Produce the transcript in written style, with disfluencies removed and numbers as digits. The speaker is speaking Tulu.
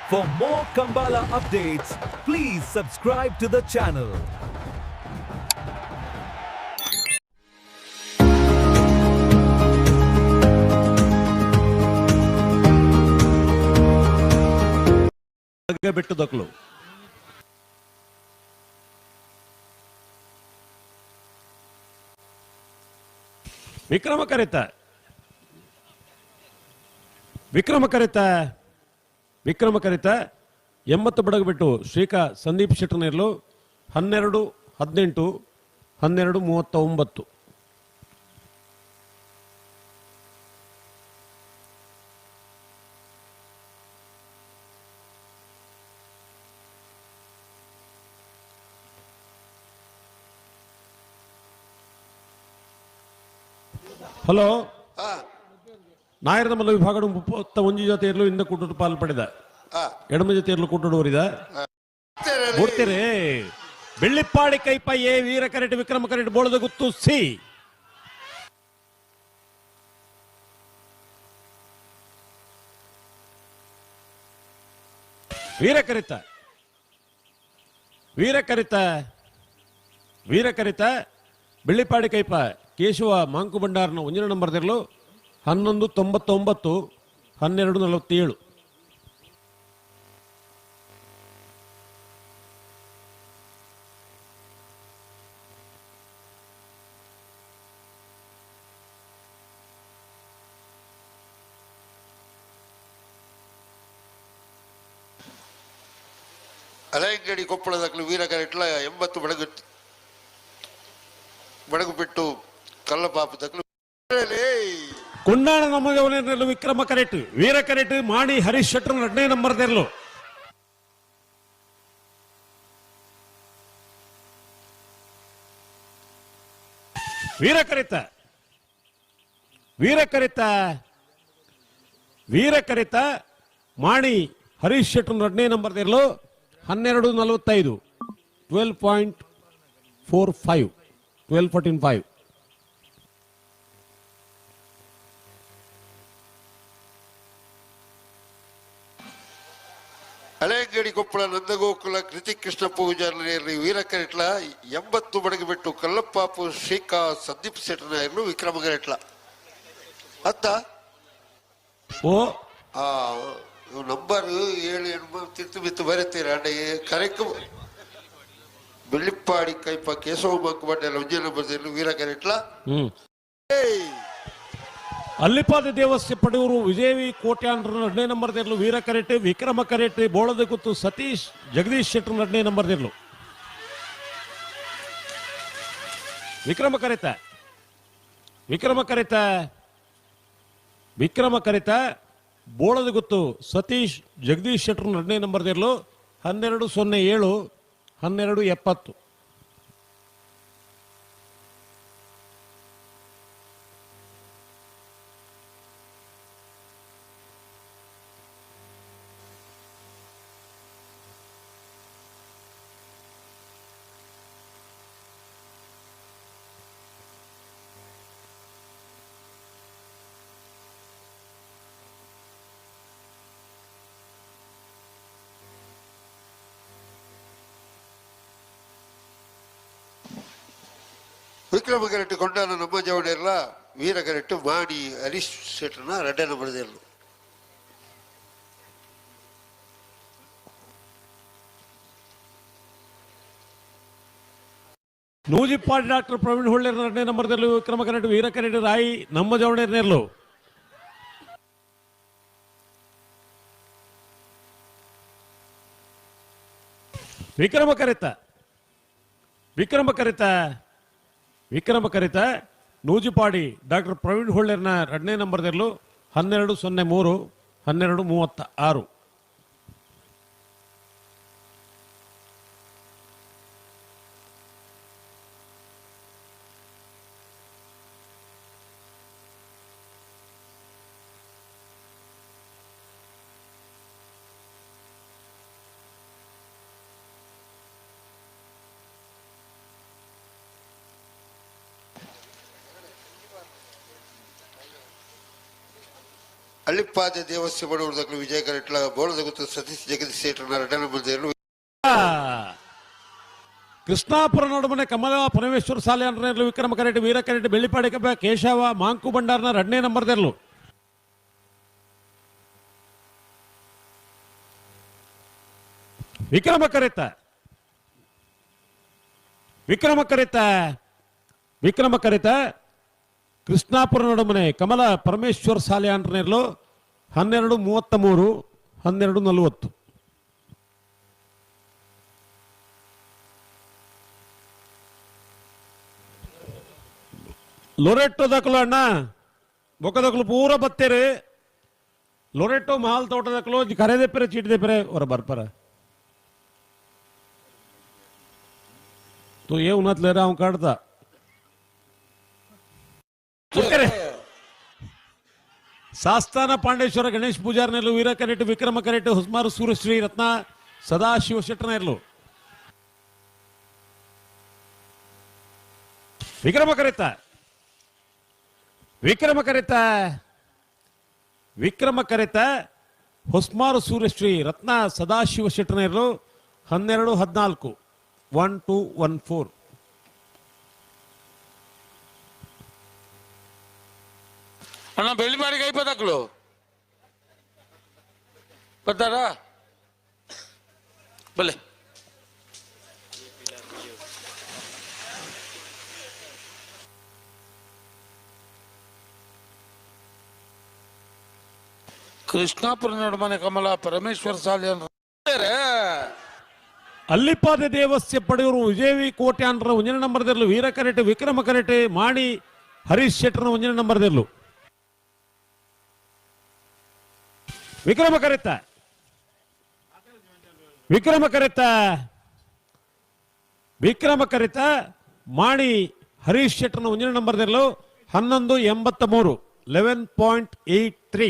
For more Kambala updates, please subscribe to the channel. ಬೆಟ್ಟದಕ್ಲು Vikrama ಕರೆತ, Vikrama ಕರೆತ, Vikrama ಕರೆತ 80 ಬಡಗು ಬಿಟ್ಟು ಶ್ರೀಕಾ ಸಂದೀಪ್ ಶೆಟ್ಟರ್ನೇರ್ಲು 12:18, 12:39. ಹಲೋ, ನಾಯರದ ಮಲ್ಲ ವಿಭಾಗ 31 ಜೊತೆಯಲ್ಲೂ ಇಂದ ಕೂಟದ ಪಾಲು ಪಡೆದ, ಎಡಮ ಜೊತೆಯಲ್ಲೂ ಕೂಟುವರಿದ ಮೂರ್ತಿರೇ. ಬೆಳ್ಳಿಪ್ಪಾಡಿ ಕೈಪ ಎ, ವೀರ ಕರೆಟ್ ವಿಕ್ರಮ ಕರೆಟ್ ಬೋಳದ ಗುತ್ತು ಸಿ. ವೀರ ಕರಿತ, ವೀರ ಕರಿತ, ವೀರ ಕರಿತ ಬೆಳ್ಳಿಪ್ಪಾಡಿ ಕೈಪ ಕೇಶವ ಮಾಂಕು ಭಂಡಾರನ ಒಂದಿನ ನಂಬರ್ ತೆರಲು 11:99, 12:47. ಅಲಯಂಗಡಿ ಕೊಪ್ಪಳದಕ್ಕಲು ವೀರ ಕರೆಟ್ಲ 80 ಬಡಗು ಬಡಗು ಬಿಟ್ಟು ಕಲ್ಲಪಾಪದಕ್ಕಲು. ಕೊಂಡಾಣ ನಮ್ಮಜವನೇರಲು ವಿಕ್ರಮ ಕರೆಟ್ ವೀರ ಕರೆಟ್ ಮಾಣಿ ಹರೀಶ್ ಶೆಟ್ಟರ್ ಎರಡನೇ ನಂಬರ್ ತೆರಲು. ವೀರ ಕರಿತ, ವೀರ ಕರಿತ, ವೀರ ಕರಿತ ಮಾಣಿ ಹರೀಶ್ ಶೆಟ್ಟರ್ ಎರಡನೇ ನಂಬರ್ ತೆರಲು 12:45, 12.45, 12:45. ಹಳೆಯಂಗಡಿ ಕೊಪ್ಪಳ ನಂದಗೋಕುಲ ಕೃತಿಕ್ ಕೃಷ್ಣ ಪೂಜಾರಿ ವೀರ ಕರೆಟ್ಲ 80 ಬಡಗು ಬಿಟ್ಟು ಕಲ್ಲಪ್ಪಾಪು ಶ್ರೀಕಾ ಸಂದೀಪ್ ಶೆಟ್ಟರ್ನಾಯರ್ಲು ವಿಕ್ರಮ ಕರೆಟ್ಲ ಅತ್ತ. ಓ, ನಂಬರ್ 7 8 ತಿರ್ತು ಬಿತ್ತು ಬರೀತೀರ. ಅಂಡ ಕರೆಕ್ಟ್ ಬೆಳ್ಳಿಪ್ಪಾಡಿ ಕೈಪ ಕೇಶವ ಮಂಕು ಬಂಡೆಲ್ಲ ಉಜ್ಜಯ ನಂಬರ್ ವೀರ ಕರೆಟ್ಲ. ಅಲ್ಲಿಪಾದ ದೇವಸ್ಥೆ ಪಡೆಯವರು ವಿಜಯವಿ ಕೋಟ್ಯಾನ್ರ ಎರಡನೇ ನಂಬರ್ ತೆರಲು ವೀರ ಕರೆಟ್ ವಿಕ್ರಮ ಕರೆಟ್ ಬೋಳದ ಗುತ್ತು ಸತೀಶ್ ಜಗದೀಶ್ ಶೆಟ್ಟರ್ ಎರಡನೇ ನಂಬರ್ ತೆರಲು. ವಿಕ್ರಮ ಕರೆತ, ವಿಕ್ರಮ ಕರೆತ, ವಿಕ್ರಮ ಕರೆತ ಬೋಳದ ಗುತ್ತು ಸತೀಶ್ ಜಗದೀಶ್ ಶೆಟ್ಟರ್ ಎರಡನೇ ನಂಬರ್ ತೆರಲು 12:07, 12:70. ವಿಕ್ರಮ ಕರೆಕ್ಟ್ ಕೊಂಡಾನ ನಮ್ಮ ಜವಡೆಲ್ಲ ವೀರ ಕರೆಕ್ಟ್ ಮಾಣಿ ಹರೀಶ್ ಶೆಟ್ಟರ್ನ ಎರಡನೇ ನಂಬರ್ ತೆರಲು. ನೂಜಿಪ್ಪಾಡಿ ಡಾಕ್ಟರ್ ಪ್ರವೀಣ್ ಹೊಳ್ಳೆರ್ ಎರಡನೇ ನಂಬರ್ ತೆರಲು ವಿಕ್ರಮ ಕರೆಕ್ಟ್ ವೀರ ಕರೆಕ್ಟ್ ರಾಯಿ ನಮ್ಮ ಜವಣೇರ್ ನೇರ್ಲು. ವಿಕ್ರಮ ಕರೆತ, ವಿಕ್ರಮ ಕರೆತ, ವಿಕ್ರಮ ಕರಿತ ನೂಜಿಪಾಡಿ ಡಾಕ್ಟರ್ ಪ್ರವೀಣ್ ಹೊಳ್ಳೆರ್ನ ಎರಡನೇ ನಂಬರ್ ತೆರಲು 12:03, 12:36. ಅಳ್ಳಿಪ್ಪಾದೆ ದೇವಸ್ಯ ಬಡವರು ವಿಜಯ ಕರೆಟ್ಲ ಬೋಳದ ಗುತ್ತು ಸತೀಶ್ ಜಗದೀಶ್ ಶೇಟ್ರನ ಎರಡನೇ ನಂಬರ್. ಕೃಷ್ಣಾಪುರ ನಡುಮನೆ ಕಮಲ ಪರಮೇಶ್ವರ ಸಾಲೆ ಅಂದ್ರೆ ವಿಕ್ರಮ ಕರೆಟ್, ವೀರ ಕರೆಟ್, ಬೆಳ್ಳಿಪಾಡಿ ಕಬ್ಬ ಕೇಶವ ಮಾಂಕು ಭಂಡಾರ್ನ ಎರಡನೇ ನಂಬರ್ ದೆರ್ಲು. ವಿಕ್ರಮ ಕರೆತ, ವಿಕ್ರಮ ಕರೆತ, ವಿಕ್ರಮ ಕರೆತ. ಕೃಷ್ಣಾಪುರ ನಡುಮನೆ ಕಮಲ ಪರಮೇಶ್ವರ ಸಾಲೆ ಅಂಟ್ರನೇರ್ಲು 12:33, 12:40. ಲೊರೆಟ್ಟೋ ದಕಲು ಅಣ್ಣ, ಬೊಕ್ಕದಕಲು ಪೂರ ಬತ್ತೇರು. ಲೊರೆಟ್ಟೋ ಮಾಲ್ ತೋಟದಕಲು ಕರೆದೆಪ್ಪರೆ, ಚೀಟಿ ದೆಪ್ಪರೆ, ಹೊರ ಬರ್ಪರ. ತೂ ಏ ಉನ್ನತ್ಲೇರ ಅವ್ನು ಕಾಡ್ತಾ. ಸಾಸ್ತಾನ ಪಾಂಡೇಶ್ವರ ಗಣೇಶ್ ಪೂಜಾರ್ನೆಲ್ಲು ವೀರ ಕರೆಟ್, ವಿಕ್ರಮ ಕರೆಟ್, ಹುಸ್ಮಾರು ಸೂರ್ಯಶ್ರೀ ರತ್ನ ಸದಾಶಿವ ಶೆಟ್ಟರ್ನೆರ್ಲು. ವಿಕ್ರಮ ಕರೆತ, ವಿಕ್ರಮ ಕರೆತ, ವಿಕ್ರಮ ಕರೆತ. ಹೊಸ್ಮಾರು ಸೂರ್ಯಶ್ರೀ ರತ್ನ ಸದಾಶಿವ ಶೆಟ್ಟರ್ನೆರ್ಲು 12:14, 1214. ಅಣ್ಣ, ಬೆಳ್ಳಿ ಮಾಡಿ ಕೈಪದಕ್ಲು ಬರ್ತಾರಾ? ಬಲ್ಲೆ. ಕೃಷ್ಣಾಪುರ ನಡುಮನೆ ಕಮಲ ಪರಮೇಶ್ವರ ಸಾಲಿ. ಅಲ್ಲಿಪಾದ ದೇವಸ್ಯ ಪಡೆಯವರು ವಿಜಯವಿ ಕೋಟ್ಯಾನ್ರ ಒಂಜನೇ ನಂಬರ್ದಿರ್ಲು. ವೀರ ಕರೆಟೆ, ವಿಕ್ರಮ ಕರೆಟೆ, ಮಾಣಿ ಹರೀಶ್ ಶೆಟ್ಟರ್ನ ಒಂಜನೇ ನಂಬರ್ದಿರ್ಲು. ವಿಕ್ರಮ ಕರೆತ, ವಿಕ್ರಮ ಕರೆತ, ವಿಕ್ರಮ ಕರೆತ. ಮಾಣಿ ಹರೀಶ್ ಶೆಟ್ಟರ್ನ ಒಂಜನೇ ನಂಬರ್ದಿರ್ಲು 11:83, 11.83.